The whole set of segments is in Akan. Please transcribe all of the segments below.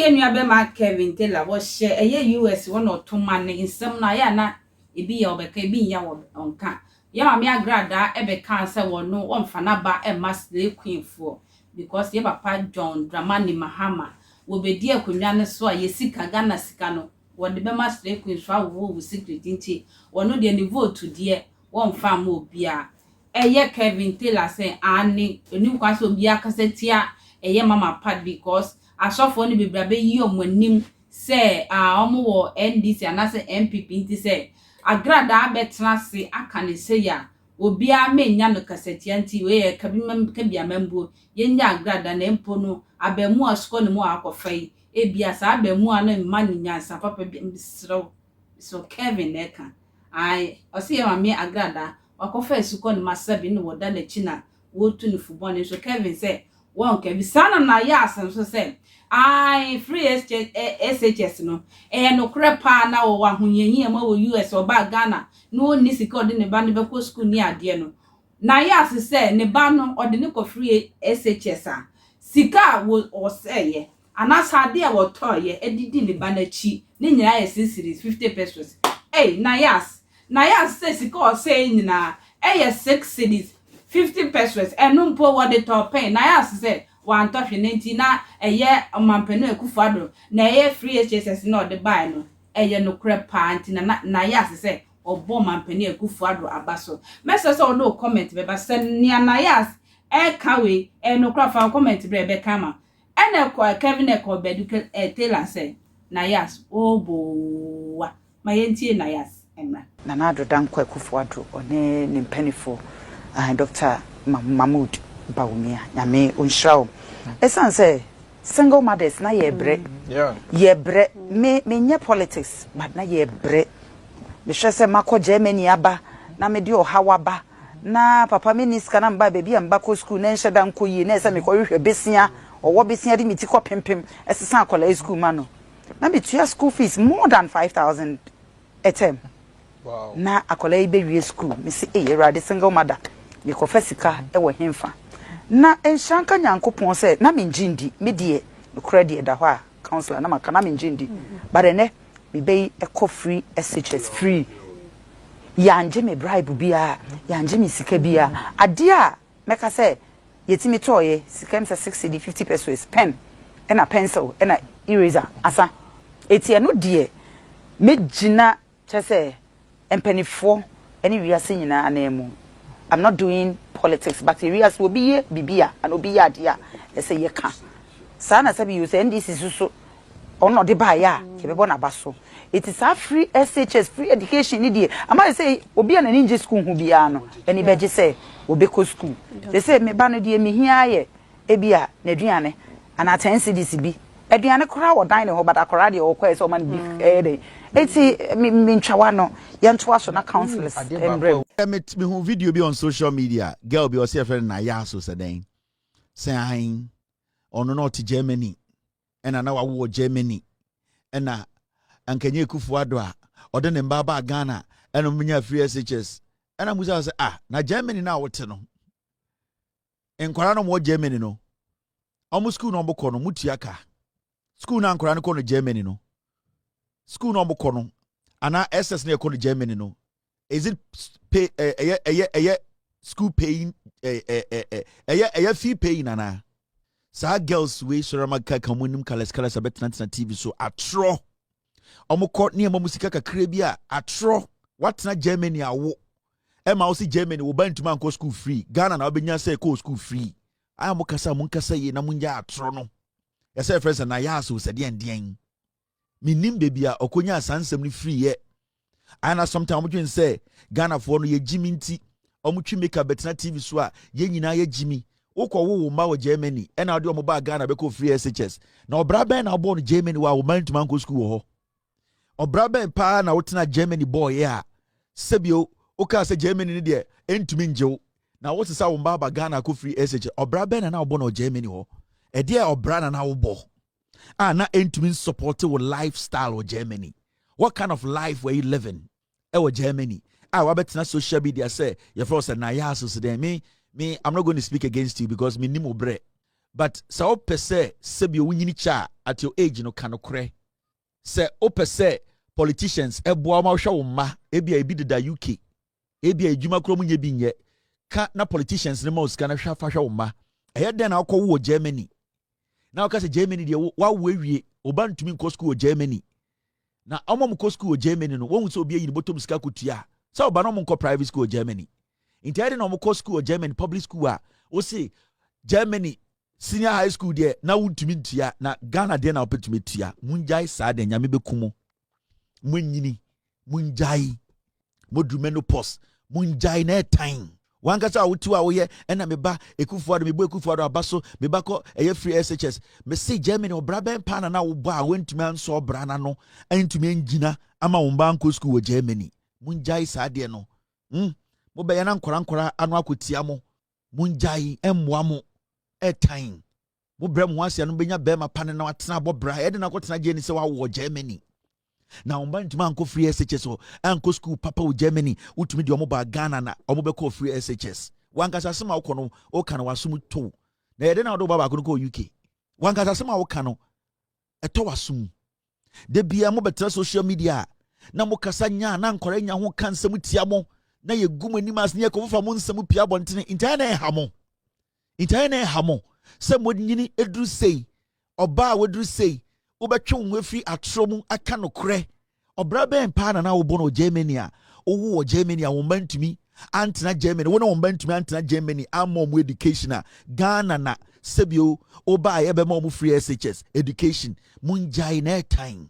Yɛn nua bɛma Kevin Taylor wɔhyɛ ɛyɛ US wɔ na ɔto ma ne nsɛm no ayɛ ana ebi yɛ ɔbɛka, ebi nyɛ ɔnka. Yɛ Maame Agradaa ɛbɛka sɛ wɔno wɔmfa n'aba ɛma slay queen foɔ because yɛ papa John Dramani Mahama wɔbɛdi akonnwa no so a, yɛ sika, Ghana sika no, wɔde bɛma slay queen so awowɔ wɔ secret, nti wɔno deɛ ne vote deɛ wɔmfa ama obiara. Ɛyɛ Kevin Taylor sɛ ane onim kwan sɛ obiara kasa tia ɛyɛ Mama Pat because asɔfoɔ no bebree abɛyi wɔn anim sɛ wɔn wɔ NDC anaasɛ NPP, nti sɛ Agradaa bɛtena ase aka ne se a obiara menya no kasatia. Nti wei yɛ kabi kabi amambuo yɛnya Agradaa na mpo no abɛɛmu a sukɔ ne mu a akɔfa yi, ebia saa abɛɛmu a no mma ne nyansa papa bi. Mesrɛw so, Kevin na ɛka ae, ɔsi yɛ Maame Agradaa wakɔfa esukɔ ne mu asabi na wɔda n'akyi na wɔretu ne fubɔne nso. Kevin sɛ wɔn kɛbi saa na na yɛ asɛm so sɛ ae, free SHS no ɛyɛ nokorɛ paa na wɔwɔ ahohiahia mu wɔ US, ɔbaa Ghana na ɔnni sika ɔde ne ba no bɛkɔ sukuu ne adeɛ no na yɛ ase sɛ ne ba no ɔde ne kɔ free SHS a, sika a wɔ ɔsɛɛyɛ anaasɛ adeɛ a wɔtɔɔyɛ ɛdidi ne ba n'akyi ne nyinaa yɛ 6 cedis 50 pesewas. Ɛy, na yɛ ase sɛ sika a ɔsɛɛ nyinaa ɛyɛ 6 cedis 50 pesewas. Ɛno mpo wɔde tɔ pɛn na yɛ ase sɛ wantɔ hwee ne nti na ɛyɛ ɔmampanin Akufo Addo na ɛyɛ free SHS na ɔde baeɛ no ɛyɛ nokorɛ paa. Nti na yɛ ase sɛ ɔbɔ ɔmampanin Akufo Addo aba so. Mɛsɛ sɛ ɔde o comment bɛba sɛ nea na yɛ ase ɛka wei ɛyɛ nokorɛ. Fa comment brɛ, ɛbɛka ma ɛna ɛkɔ Kevin ɛkɔ Bɛdu Taylor sɛ na yɛ ase ɔbɔwa ma yɛntie na yɛ ase mmra. Nana Addo Dankwa Akufo Addo ɔne ne mpanimfoɔ, Dr Mahmood Bawumia, Nyame ɔnhyira wo. Ɛsiane sɛ single mothers na yɛbrɛ, yɛbrɛ. Me menyɛ politics but na yɛbrɛ. Mehwɛ sɛ makɔ Germany aba na mede ɔhaw aba na papa me ni sika na mba baabi a mba kɔ school na nhyɛ da nkɔ yie na ɛsɛ mekɔhwehwɛ besia ɔwɔ besia de me ti kɔ pempem ɛsesa akɔla yi school ma no na metua school fees more than 5,000 a term. Na akwadaa yi bɛwie school, mesi eyi Awurade, single mother mekɔfa sika ɛwɔ hemfa? Na nhyira nka Nyankopɔn sɛ na mengye ndi. Me deɛ, nokorɛ deɛ da hɔ a councillor na maka na mengye ndi, but ɛnɛ mebɛyi ɛkɔ free SHS free. Yɛangye me bribe biara, yɛangye me sika biara. Adeɛ a mɛka sɛ yɛtumi tɔɔyɛ sika m sɛ 6 cedi 50 pesewas, pen ɛna pencil ɛna eraser asa. Eti ɛno deɛ mɛgyina kyɛ sɛ mpanimfoɔ ne wiase nyinaa nan mu. I'm not doing politics, but wiase obi yɛ bibi a ana obi yɛ adeɛ a ɛsɛ yɛka saa na sɛ bi sɛ NDC soso ɔno ɔde baayɛ a yɛbɛbɔ n'aba so. Eti saa free SHS, free education ni deɛ ama sɛ obi a n'ani ngye school ho biara no ɛni bɛgye sɛ obɛkɔ school. Sɛ sɛ meba no deɛ mehia yɛ ebi a n'aduane anaa 10 cedis bi aduane koraa wɔ dan ne hɔ, but akwaraa deɛ ɔkɔ yɛ sɛ ɔma no bi ɛyɛ dɛ. Eti mi mi ntwawa no yɛntoa so na councillors mbrɛ. Mehu video bi on social media, girl bi ɔsɛ yɛfrɛ no Naya so sɛ dɛn sɛ ahen ɔno na ɔte Germany ɛna na wawo wɔ Germany ɛna ankanyɛ Akufo Addo a ɔde ne mba baa Ghana ɛna ɔmo free SHS. Ɛna musa sɛ, ah, na Germany na wote no, nkwaraa no ɔmo wɔ Germany no, ɔmo school na ɔmo kɔ no, mutua ka school na nkwaraa no kɔ no Germany no, school na ɔmo kɔ no anaa SS na ɛkɔ no Germany no, is it pay? Ɛyɛ school paying, ɛyɛ ɛyɛ ɛyɛ fee paying anaa? Saa girls wei sɔrɔ ma ka mu anim colours colours abɛtenatena TV so atorɔ. Ɔmo kɔ nneɛma mu sika kakra bi a atorɔ. Watena Germany awo ɛma wo si Germany wo ba ntoma ankɔ school free. Ghana na wabɛnya sɛ ɛkɔ school free a, mo kasa, mo nkasa yie na mo ngya atorɔ no. Yɛsɛ ɛfrɛ sɛ na yɛ aso sɛ deɛn deɛn menim baabi a ɔkɔnya saa nsɛm no firi yɛ ana. Sometimes ɔmo dwen sɛ Ghanafoɔ no yɛgyi mi nti ɔmo twi makeup bɛtena TV so a yɛn nyinaa yɛgyi mi. Wokɔ wo mma wɔ Germany ɛna ɔde ɔmo baa Ghana bɛkɔ free SHS na ɔbra bɛn na ɔbɔɔ no Germany wɔ a ɔma ntoma nkɔ school wɔ hɔ? Ɔbra bɛn paa na wotena Germany bɔɔyɛ a sɛbio wokaa sɛ Germany no deɛ ɛntumi ngyew na wosesa wo mba aba Ghana akɔ free SHS? Ɔbra bɛn na na wobɔ no Germany hɔ? Ɛdeɛ ɔbra na na wobɔ a na ɛntumi support wo lifestyle wɔ Germany? What kind of life were you living ɛwɔ Germany a wabɛtena social media sɛ yɛfrɛ wo sɛ Naya aso so dɛn? Me, I'm not going to speak against you because me nim wo brɛ. But sɛ wopɛ sɛ sɛbi wonyini kyɛ a, at your age no, ka nokorɛ. Sɛ wopɛ sɛ politicians ɛboa ma wohwɛ wo mma, ebi a ebi deda UK, ebi a edwuma kurom nyɛ bi nyɛ ka na politicians ne ma wo sika na hwɛ fa hwɛ wo mma. Ɛyɛ dɛn na wokɔ wɔ Germany na woka sɛ Germany deɛ wawo awie, ɔba ntumi nkɔ school wɔ Germany? Na ɔmo mo kɔ school wɔ Germany no, wɔn sɛ obi ayi ne bɔtɔm sika kotua sɛ ɔba no, ɔmo nkɔ private school wɔ Germany. Nti ɛyɛ dɛn na ɔmo kɔ school wɔ Germany, public school a wosi Germany senior high school deɛ na wontumi ntua, na Ghana deɛ na wopɛtumi tua? Mongyae saa deɛ. Nyame bɛku mo. Monyini, mongyae. Moduru menopause, mongyae na ɛtan wankasa a wotu a woyɛ. Ɛna meba Akufo-Addo, mebɔ Akufo-Addo aba so, meba kɔ ɛyɛ free SHS. Mese Germany ɔbra bɛn paa na wobɔ a wontumi ansɔ ɔbra na no antumi angyina ama wo mba nkɔ school wɔ Germany? Mongyae saa deɛ no. Mobɛyɛ na nkɔra nkɔra ano akɔtia mo. Mongyae, ɛmmoa mo, ɛtan. Mobrɛ mo ho ase no, bɛnya bɛrima pa ne na watena abɔ bra. Ɛde na akɔtena gye ni sɛ wawɔ Germany na wɔn ba ntumi ankɔ free SHS hɔ, ankɔ school papa wɔ Germany. Wotumi deɛ ɔmo ba Ghana na ɔmo bɛkɔ free SHS. Wankasa asɛm a wokɔ no, woka no wasom to na yɛde na wɔde wo ba baako no kɔ UK. Wankasa asɛm a woka no ɛtɔ wasom. Da bia mobɛtena social media na mokasa nya na nkɔrɔ nya ho ka nsɛm tia mo na yɛgu mo anim ase na yɛkɔfofa mo nsɛm pia abɔntene. Nti ayɛ na ɛha mo, nti ayɛ na ɛha mo sɛ monyini eduru sei, ɔbaa a waduru sei, wobɛtwe wo ho afiri atorɔ mu aka nokorɛ. Ɔbra bɛn paa na wobɔ no wɔ Germany a wowo wɔ Germany a wɔn mma ntumi antena Germany, wo ne wɔn mma ntumi antena Germany ama wɔn education a Ghana na sɛbio woba a yɛbɛma wɔn free SHS education? Mongyae na ɛtan.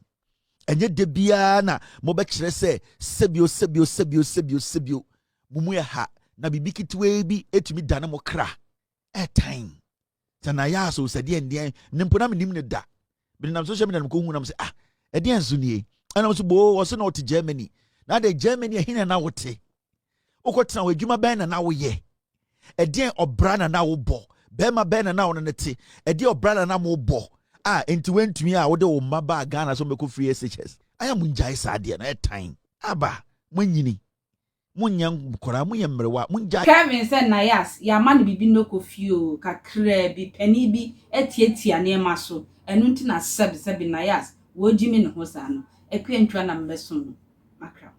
Ɛnyɛ da biara na mobɛkyerɛ sɛ sɛbio sɛbio sɛbio sɛbio sɛbio mo mu yɛ ha na biribi ketewaa bi etumi dane mo kra. Ɛtan sɛ na yɛ aso sɛ deɛ ndeɛ ne mpo na menim ne da. Menam social media no kɔhu nam sɛ, ah, ɛdeɛ nso nie. Ɛnam so boo ɔsɛ na ɔte Germany na de Germany ɛhe na wote? Wokɔtena hɔ, adwuma bɛn na na woyɛ? Ɛdeɛn ɔbra na na wobɔ? Bɛrima bɛn na na wo ne te? Ɛdeɛn ɔbra na na mobɔ a nti wantumi a wode wo mma baa Ghana sɛ mobɛkɔ free SHS? Ayɛ mo ngyae saa deɛ na ɛtan aba. Moanyini, monyɛ nkɔraa, monyɛ mmerewa, mongyae. Kevin sɛ Nayas yɛama no biribi no kɔ fie o, kakraa bi panin bi atiatia nneɛma so. Ɛno nti na sɛbi sɛbi Nayas wɔgyimi ne ho saa no. Akua ntwa na mbɛsom no makra.